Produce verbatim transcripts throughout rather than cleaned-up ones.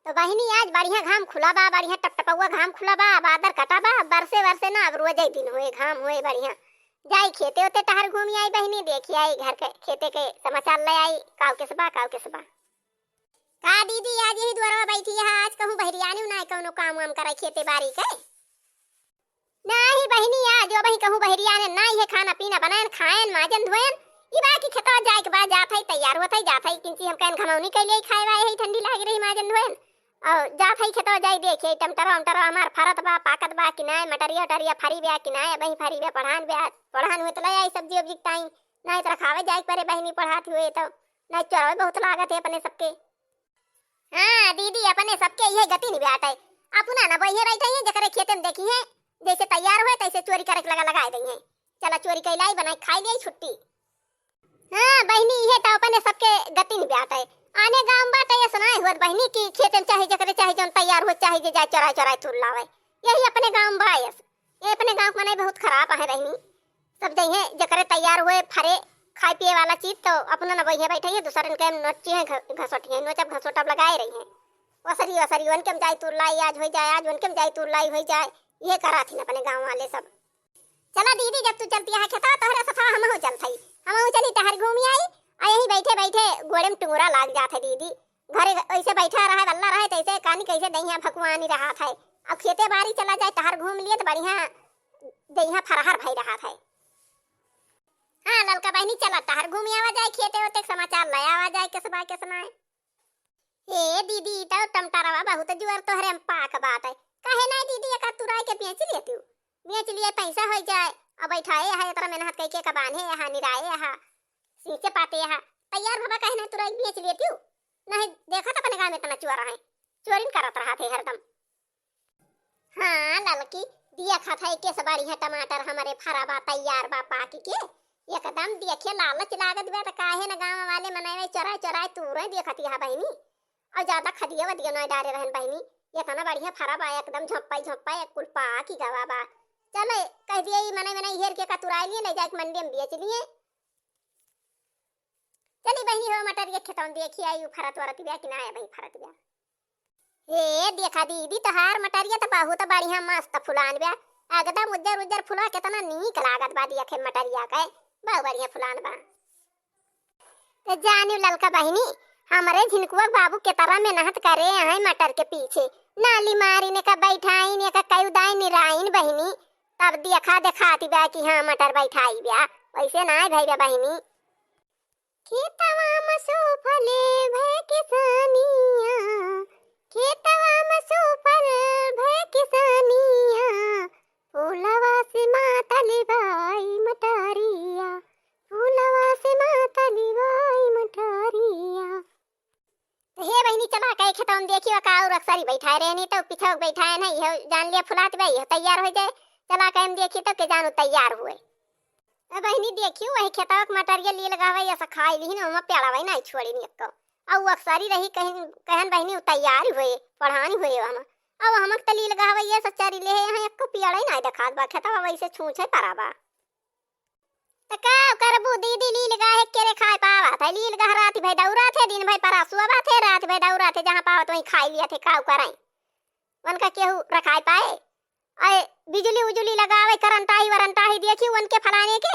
तो बहिनी, आज बढ़िया घाम खुला बा, बढ़िया टपटपउआ घाम खुला बा, बादर कटा बा, बरसे बरसे ना, अब रोजै दिन होए, घाम होए बढ़िया। जाई खेते ओते टहर घूमी आई बहिनी, देखी आई घर के खेते के समाचार लै आई, काउ केस बा, काउ केस बा। का दीदी, आज यही दुआरवा बैठी है, आज कहूँ बहरियानी नाई कौनो काम वाम करे खेते बारी के? नाही बहिनी, आज अबहीं कहूँ बहरियाने नाई है, खाना पीना बनाएन, खाएन, माजन धोएन। ई बा कि खेतवा जाए के बाद जात है, तैयार होत है, जात है, किंची हम कहन घमौनी कैले खाए वाए है, ठंडी लाग रही, माजन धोएन। और जात है खेतवा जाई देखे, टमटरवा उमटरवा हमार फरत बा, पाकत बा कि नाई, मटरिया उटरिया फरी बा कि नाई, अबहीं फरी बा, पढ़ान बा, पढ़ान हुए तो लै आई सब्जी उब्जी के टाइम, नाई तो रखावे जाए के परे बहिनी, पढ़ात हुए तो नाई चोरवे बहुत लागत है अपने सबके। हाँ दीदी, अपने सबके इहे गति निबाटे। अपना न बोइहे बैठे हैं, जकरे खेते में देखी हैं, जैसे तैयार होए, तैसे चोरी करे के लगा लगाए दई हैं। चला चोरी कैलाई, बनाई खाई लिया, छुट्टी। हाँ बहिनी, इहे तो अपने सबके गति निबाटे। आने गाँव में बाटे, ये सुनाए होत बहिनी कि खेते में चाहे जकरे चाहे जौन तैयार हो, चाहे जे जाए चोराए चोराए तूर लावे। यही अपने गाँव में बा यस। ये अपने गाँव के मनई बहुत खराब है बहिनी। सब जइहे जकरे तैयार हुए फरे खाए पिए वाला चीज, तो अपना न बइहे बैठे हैं, दूसरन के नोची हैं, घ-, घसोटी हैं, नोचब घसोटब लगाए रही हैं। ओसरी ओसरी उनके में जाई तूर लाई, आज होई जाए, आज उनके में जाई तूर लाई होई जाए, ये करा थी अपने गाँव वाले सब। चला दीदी, जब तू चलती है खेतवा, तोहरे सथवा हमहू चलत हई, हमहू चली टहर घूमी आई। आ यहीं बैठे बैठे गोड़े में टुंगरा लाग जात है दीदी। घरे ऐसे बैठा रहे, बल्ला रहे, तैसे कानी कैसे दहिया भकुआनी रहत है। अब खेते बारी चला जाए, टहर घूम लिए तो बढ़िया दहिया फरहर भई रहत है। हाँ ललका बहिनी, चला टहर घूमी आवा जाए, खेते ओते के समाचार लै आवा जाए, केस बा केस नाई। हे दीदी, ई तो टमटरवा बहुत जुअर तोहरे में पाक बाटे। काहे नाई दीदी, एका तुराई के बेच लेतिउ? बेच लिए पैसा होई जाए। अब बैठाए है, इतना मेहनत कइके का बान्हे है, निराए है, सींचे पाते है, तैयार भवा काहे नाई तुराई बेच लेतिउ? नहीं देखत अपने गाँव में इतना चुअर है, चोरिन करत रहत है हरदम। हाँ ललकी, देखत है केस बढ़िया टमाटर हमरे फरा बा, तैयार बा पाक के। एकदम देखे लालच लागत बा, त काहे न गाँव वाले मनई चोराए चोराए तूरे देखत है बहिनी। और ज्यादा खदिया वदिया नाई डारे रहन बहिनी, इतना बढ़िया फरा बा, एकदम झोंपा झोंपा एक कुल पाकी गवा बा। चले कह दिए ई मनई मनई हेर के का तुराई लिए, लै जाके मंडी में बेच लिए। चली बहिनी हो मटर के खेतौन देखी आई, उ फरत वरत बा कि नाई अबहीं फरत बा। ए देखा दीदी, तोहार मटरिया त बहुत बढ़िया मस्त फुलान बा, एकदम उज्जर उज्जर फुला, केतना नीक लागत बा देखे मटरिया के, बहुत बढ़िया फुलान बा। त जानिउ ललका बहिनी, हमरे झिनकुआ के बाबू केतना मेहनत करे हैं मटर के पीछे, नाली मारिन एका बैठाइन, एका कई उदाइन निराइन बहिनी, तब देखा देखाती बा कि हाँ मटर बैठाई बा, वैसे नाई भई बा बहिनी। खेतवा में सूफल भय किसानिया, खेतवा में सूफल भय किसानिया, फूलवा से मातल बाई मटरिया, फूलवा से मातल बाई मटरिया। तो हे बहिनी, चला कहे खेतवा में देखी का और अक्सरी बैठाए रहनी, तो पिछवा बैठाए ना, यह जान लिया फुलात बा, यह तैयार हो जाए, चला कहे में देखी तो के जानू तैयार हुए। ए बहिनी, देखियो, वही खेतवा के मटरिया लील गहवै, ऐसा खाई लिहिन, ओमा पेड़वै नाई छोड़िन एक्को। अउ अक्सरी रही, कहिन, कहन बहिनी, उ तैयार हुए, पढ़ानी हुए हम। अउ हमक त लील गहवै, ऐसा चरी लेहे हैं, एक्को पेड़ै नाई देखात बा, खेतवा वैसे छूछे परा बा। त का करबू दीदी, लील गाहे के रे खाए पावत है, लील गहरात भई दौड़त है, दिन भई परा सुअबत है, रात भई दौड़त है, जहाँ पावत वहीं खाई लियत है, का करैं? उनका केहू रखाए पाए? अरे बिजुली उजुली लगावे, करंट आई वरंट आई, देखी उनके फलाने के।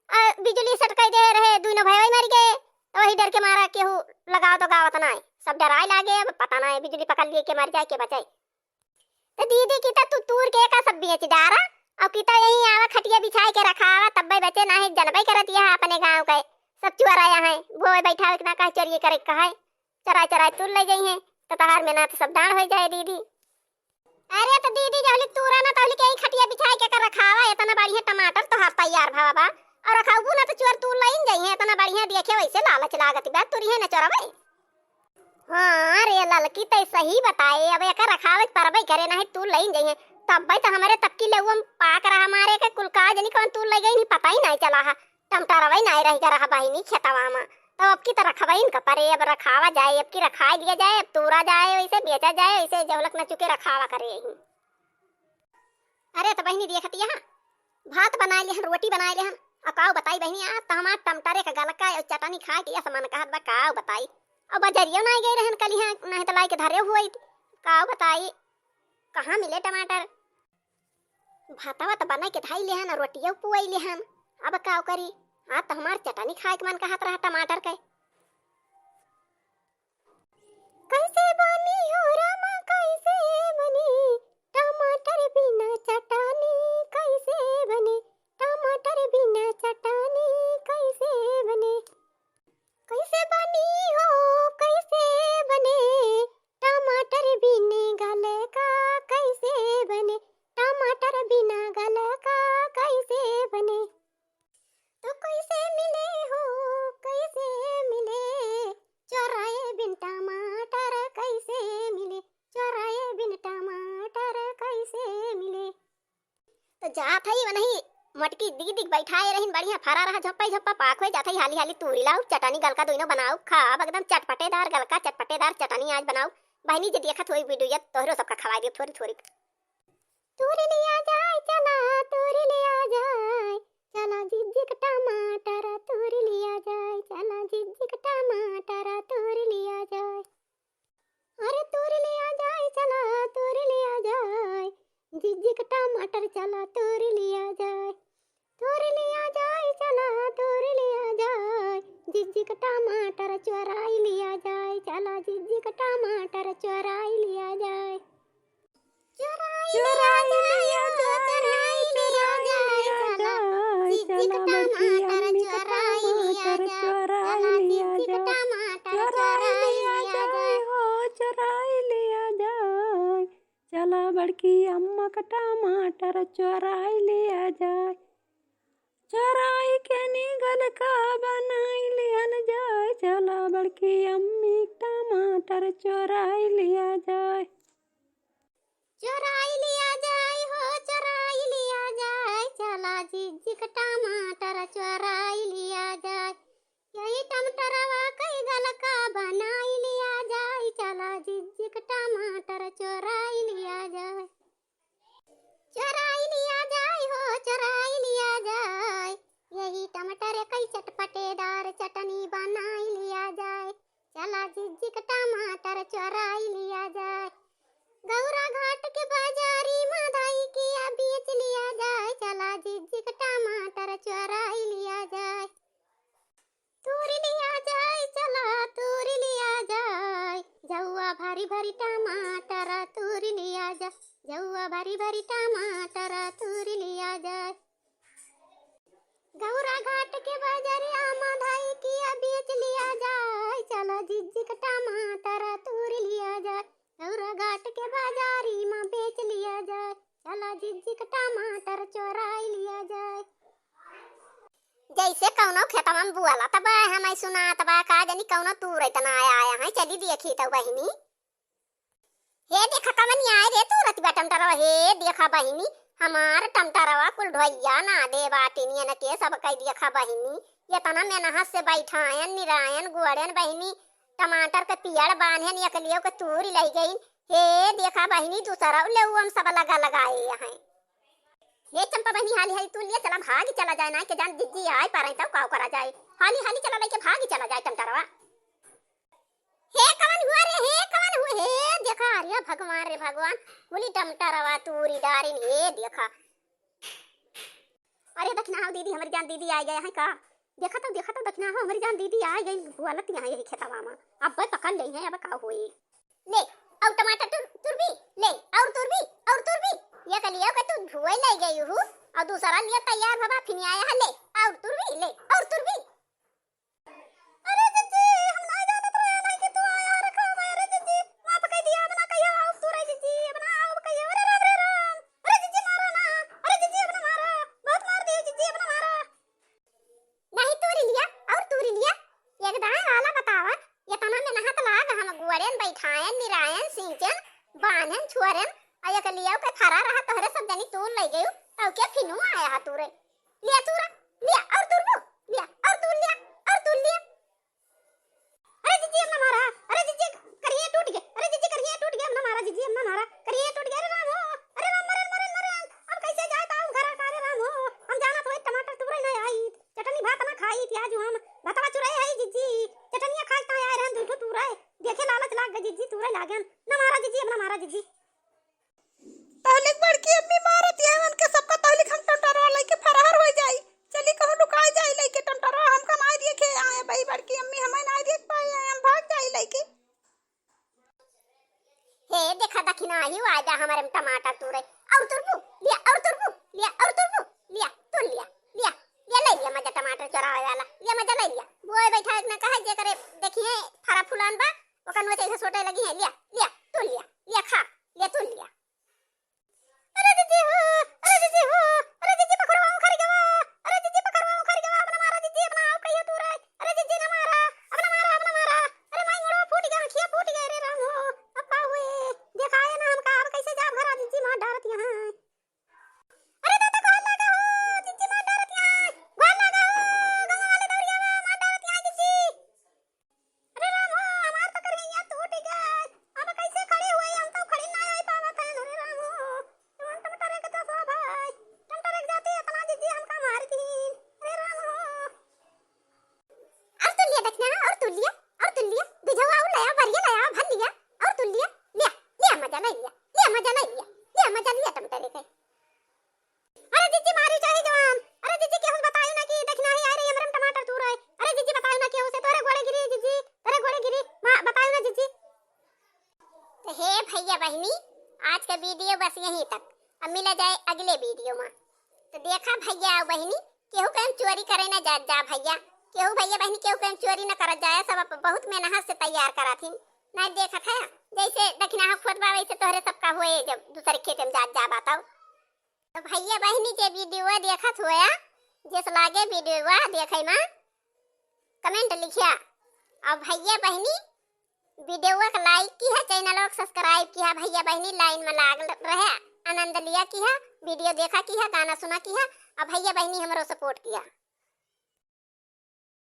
अरे बिजुली सटकाई दे रहे, दुइनो भैया मर गए। तो वही डर के मारा केहू लगाओ तो गावत ना है, सब डराए लागे। अब पता ना है बिजुली पकड़ लिए के मर जाए के बचाए। तो दीदी की तो तू तूर के का सब बेच डारा, और की तो यही आवा खटिया बिछाए के रखावा, तब्बे बचे ना है, जनबे करत यह अपने गाँव के सब चुअर आया है, बोए बैठावे के ना कहे चोरिए करे के कहे। चराए चराए तूर लै जइहैं, त तोहार मेहनत सब दान होइ जाए दीदी। अरे त दीदी, जहली तूरा ना तहली के ई खटिया बिछाए के कर रखावा, एतना बढ़िया टमाटर तोहार तैयार भवा बा, और रखाउबू ना त चोर तूर लइन जइहैं, एतना बढ़िया देखे वैसे लालच लागत बा, तुरिहैं न चोरवे। हाँ रे ललकी, तै सही बताए, अब एकर रखावे के परबे करे, नहीं तूर लइन जइहैं, तब्बे त हमरे तबकी लेउम पाक रहा मारे के कुल का जनी कौन तूर लै गई, नहीं पता ही नहीं चला हा। टमटरवै नाई रहि गा रहा बहिनी खेतवा मा, तब अब की त रखवै न का परे, अब रखावा जाए, अब की रखाई दिया जाए, अब तूरा जाए, वैसे बेचा जाए, वैसे जहलक न चुके रखावा करे यही। अरे त बहिनी देखत यहाँ भात बनाए लेहन, रोटी बनाए लेहन, अब काउ बताई बहिनी, आज त हमार टमटरे का गलका और चटनी खाए के यस मन कहत बा, काउ बताई। अब बजरियो नाहीं गए रहन कलिहाँ, नाहीं त लाइके धरे हुए। का बताई, कहाँ मिले टमाटर? भातवा त बनाइके धई लेहन, रोटियो पुआई लेहन। अब का करी, आज त हमार चटनी खाएक मन कहत रहा टमाटर के। कैसे बनी हो रामा, कैसे बनी टमाटर बिना चटनी, कैसे बनी टमाटर बिना चटनी, कैसे बनी? कैसे बनी हो, कैसे बने टमाटर बिन गलका, कैसे बने टमाटर बिना गलका, कैसे बने? तो कैसे मिले हो, कैसे मिले चोराए बिन टमाटर, कैसे मिले चोराए बिन टमाटर, कैसे मिले? तो जात हई वनही मोटकी दीदी के बैठाए रहिन, बढ़िया फरा रहा, झप्पा ही झप्पा पाक होए। जात हई हाली हाली तूरी लाउब, चटनी गलका दुइनो बनाउब, खाब, एकदम चटपटेदार गलका चटपटेदार चटनी आज बनाउब। बहिनी जे देखत होई वीडियो, तोहरो सबका खवाए देब थोरी थोरी। तूरी लिया जाए, चला तूरी लिया जाए, चला जिज्जिक टमाटर तूरी लिया जाए, चला जिज्जिक टमाटर तूरी लिया जाए। अरे तूर लिया जाए, चला तूर लिया जाए, जिज्जिक टमाटर चला तूर लिया जाए। तूर लिया जाए, चला तूर लिया जाए, जिज्जिक टमाटर चोराई लिया जाए, चला जिज्जिक टमाटर चोराई लिया जाए। चोराई लिया जाए, चोराई लिया जाए, चला जिज्जिक टमाटर चोराई लिया जाए, चला जिज्जिक टमाटर चोराई लिया जाए। हो, चोराई लिया जाए। चला बड़की अम्मा का टमाटर चोराई लिया जाए। चोराई के नी गलका बनाई लिहल जाए। चला बड़की अम्मी टमाटर चोराई लिया जाए। चोराई लिया जाए हो, चोराई लिया जाए। चला जिज्जिक टमाटर चोराई लिया जाए। यही टमाटरवा कई गलका बनाई लिया जाए, चला जिज्जिक टमाटर चोराई लिया जाए। चोराई लिया जाए हो, चोराई लिया जाए, यही टमाटर कई चटपटेदार चटनी बनाई लिया जाए, चला जिज्जिक टमाटर चोराई लिया जाए। गौरा घाट के बाजारी मा धाई किया बेच लिया जाए, चला जिज्जिक टमाटर चोराई लिया जाए। तूर लिया जाए, चला तूर लिया जाए, जौआ भरी भरी टमाटर तूर लिया जाए, जौआ भरी भरी टमाटर तूर लिया जाए। गौरा घाट के बजरिया मा धाई किया बेच लिया जाए, चला जिज्जिक टमाटर तूर लिया जाए, गौरा घाट के बाजारी मा बेच लिया जाए, चला जिज्जिक टमाटर चोराई लिया जाए। जैसे कौनो खेतवा में बुआला तब हमें सुनात बा, का जानी कौनो तूर इतना आया, आया है, चली देखी तो बहिनी। हे देखा कवनी आए रे तूरत बा टमटरवा, हे देखा बहिनी, हमार टमटरवा कुल ढोइया ना दे बाटिन, यन के सब कई देखा बहिनी, इतना मेहनत से बैठायन, निरायन, गोड़न बहिनी, टमाटर के पियड़ बान्हन, एकलियो के तूरी लई गईन। हे देखा बहिनी, दूसरा ले हम सब लगा लगाए हैं। हे चंपा बहिनी, हाली हाली तू लिया चला, भागी चला जाए, ना के जान जिज्जी आए पारे तब काव करा जाए। हाली हाली चला लेके भागी चला जाए टमटरवा। हे कवन हुआ रे, हे कवन हुआ, हे देखा, अरे भगवान रे भगवान, बोली टमटरवा तूरी डारिन, हे देखा। अरे दखिना हो दीदी, हमरी जान दीदी आ गए हैं का? देखा तो, देखा तो दखिना हो, हमरी जान दीदी आ गई, बोलत यहाँ यही खेतवा में। अब पकड़ ले हैं, अब का होई? ले, और टमाटर तुर, तुरबी, ले, और तुरबी, और तुरबी। ये कलियो के तू धुए ले गई हूँ, और दूसरा लिए तैयार भवा फिर आया है, ले, और तुरबी, ले, और तुरबी। अरे जिज्जी, हम ना जानत रहे नहीं कि तू आया रे काम है रे जिज्जी। माफ कर दिया, अब ना कहियो आओ तू रे जिज्जी, अब ना आओ कहियो। अरे राम रे राम, अरे जिज्जी मारा ना, अरे जिज्जी अब ना मारा, बहुत मार दिया जिज्जी, अब ना मारा। नहीं तूरी लिया, और तूरी लिया, एक दाएं वाला बतावा, ये तना में नहत लाग हम गुअरेन बैठायन, निरायन, सींचन, बान्हन, छुअरेन, और एक लिया के फरा रहा तोहरे सब जनी तूर ले गयू, तब के फिनू आया हा तूरे। लिया तूरा, लिया और तूर बो, लिया और तूर लिया, और तूर लिया। अरे जिज्जी, अब ना मारा। अरे जिज्जी, करिए टूट गए। अरे जिज्जी, करिए टूट गए, अब ना मारा जिज्जी, अब ना मारा। करिए टूट गए, अरे राम हो। अरे राम, मरन, मरन, मरन। अब कैसे जाए ताऊ घर का, अरे राम हो। हम जाना तो टमाटर तूरे ना आई। चटनी भात ना खाई, प्याज हम। भातवा चुराए है जिज्जी। चटनिया खाए ता आए रहन, दूठो तूरे। मारा जीजी, अब ना मारा जीजी। तहलिक बड़की अम्मी मारत है उनके सबका, तहलिक हम टमटरवा लइके फरार होइ जाई। चली कहूँ लुकाइ जाई लइके टमटरवा, हमका नाहीं देखे आए भाई बड़की अम्मी, हमें नाहीं देख पाए, हम भाग जाई लइके। हे देखा दखिना, आही आइ जा हमरे में टमाटर तूरे। और तुरबू, लिया, और तुरबू, लिया, और तुरबू, लिया, तू लिया, लिया, लिया, ले लिया मजा टमाटर चोरावे वाला, लिया मजा ले लिया। बोए बैठा एक ना कहे, जे करे देखिए फरा फुलान बा, ओकर नोचे से सोटे लगी है, लिया, लिया, तू लिया, लिया खा, लिया तू लिया। अरे जीजी हो, अरे जीजी हो, अरे जीजी पकड़वा उखड़ गवा, अरे जीजी पकड़वा उखड़ गवा, अपना मारा जीजी, अपना आओ कहियो तूरे, अरे जीजी ना मारा, अपना मारा, अपना मारा, अरे माई गोड़वा फूट गया, आँखिया फूट गया, रे राम हो, अब का हुए, देखाए ना हमका, अब कैसे जाब घरा जीजी मार डारत यहाँ। अरे दादा, गोड़ लागा हो, जीजी मार डारत यहाँ, गोड़ लागा हो, गाँव वाले दौड़िया मार डारत यहाँ जीजी। अरे राम हो, हमार तो करहिया टूट गए। अब कैसे खड़ी हुई? हम तो खड़ी ना होई पावत है। अरे राम हो, जवन टमाटर के तो सो भाई, टमाटर के जाते इतना जीजी हमका मार दी। अरे राम हो। और तू लिया दखिना, और तू लिया, और तू लिया, बिझवा और लाया, बरिया लाया, भर लिया, और तू लिया, लिया, लिया मजा ले लिया, लिया मजा ले लिया, लिया मजा लिया टमाटर के। अरे जीजी मारी चाहे जवान, अरे जीजी केहू से बताई ना कि दखिना ही आए रही हमरे में टमाटर तूरे। अरे जीजी बताई ना केहू से, तोरे गोड़े गिरी जीजी, तोरे गोड़े गिरी, माँ बताई ना जीजी। तो हे भैया बहिनी, आज का वीडियो बस यहीं तक, अब मिला जाए अगले वीडियो में। तो देखा भैया और बहिनी, केहू कहीं चोरी करे ना जा, जा भैया, केहू भैया बहिनी केहू कहीं चोरी ना करत जाए, सब अप-, बहुत मेहनत से तैयार कराथिन। ना देखत है जैसे दखिना खोदबा वैसे तोहरे सबका हुए, जब दूसरे खेत में जात जा बताओ। तो भैया बहिनी जे वीडियो देखत होया, जस लागे वीडियो देखे में comment लिखिया। और भैया बहिनी वीडियो का like किया, channel को subscribe किया। भैया बहिनी line में लाग रहे, आनंद लिया किया, वीडियो देखा किया, गाना सुना किया। और भैया बहिनी हमरो support किया।